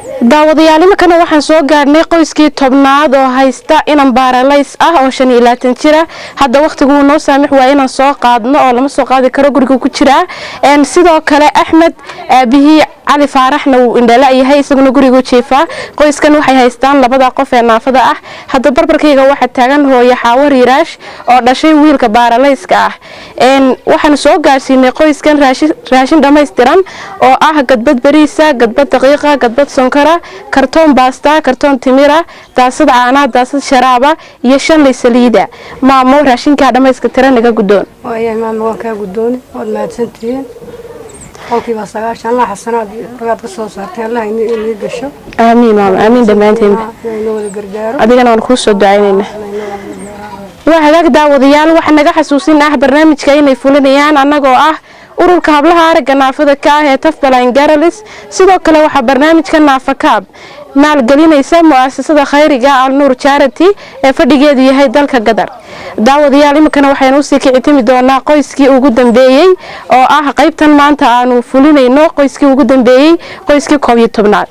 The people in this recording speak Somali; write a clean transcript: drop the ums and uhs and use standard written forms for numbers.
Daawadayaal, iminkana waxaan soo gaadhnay qoyskii 10aad oo haysta inan paralyze ah oo 25 jira. Hadda wakhtigu noo saamix waa inaan soo qaadno oo lama soo qaadi karo, guriga ku jiraa. Sidoo kale Axmed aabihii Cali Faaraxna wuu indhala yahay, isaguna gurigu jiifaa. Qoyskan waxay haystaan labada qof ee naafada ah. Hadda barbarkayga waxaa taagan hooye Xaawo Riiraash oo dhashay wiilka paralyze-ka ah. Waxaanu soo gaarsiinay qoyskan raashin dhammaystiran oo ah gadbad bariisa, gadbad daqiiqa, gadbad sonkora, kartoon baasta, kartoon timira, daasad caanaa, daasad sharaaba iyo 5 ley saliida. Maamo, raashinkaa dhammayska tira naga guddoon. Waayahay maama, waan kaa guddooni, waad mahadsantihiin. 90% Allah xasanaad ragaad ka soo saartay Allah inii gasho. Aamiin maama, aamiin dhammaanteen. Inoo wada gargaaro. Adigana waan kuu soo ducaynaynaa. Waa hagaag daawadayaal, waxaa naga xasuusin ah barnaamijka inay fulinayaan annagoo ah ururka hablaha aragga naafada ka ah ee Tough Blind Girls. Sidoo kale waxaa barnaamijka Naafakaab maalgelinaysa mu'asasada khayriga Alnuur Charity ee fadhigeedu yahay dalka Gadar. Daawadayaal, iminkana waxaynu usii kicitimi doonaa qoyskii ugu dambeeyey oo ah qaybtan maanta aanu fulinayno, qoyskii ugu dambeeyey, qoyskii 11aad.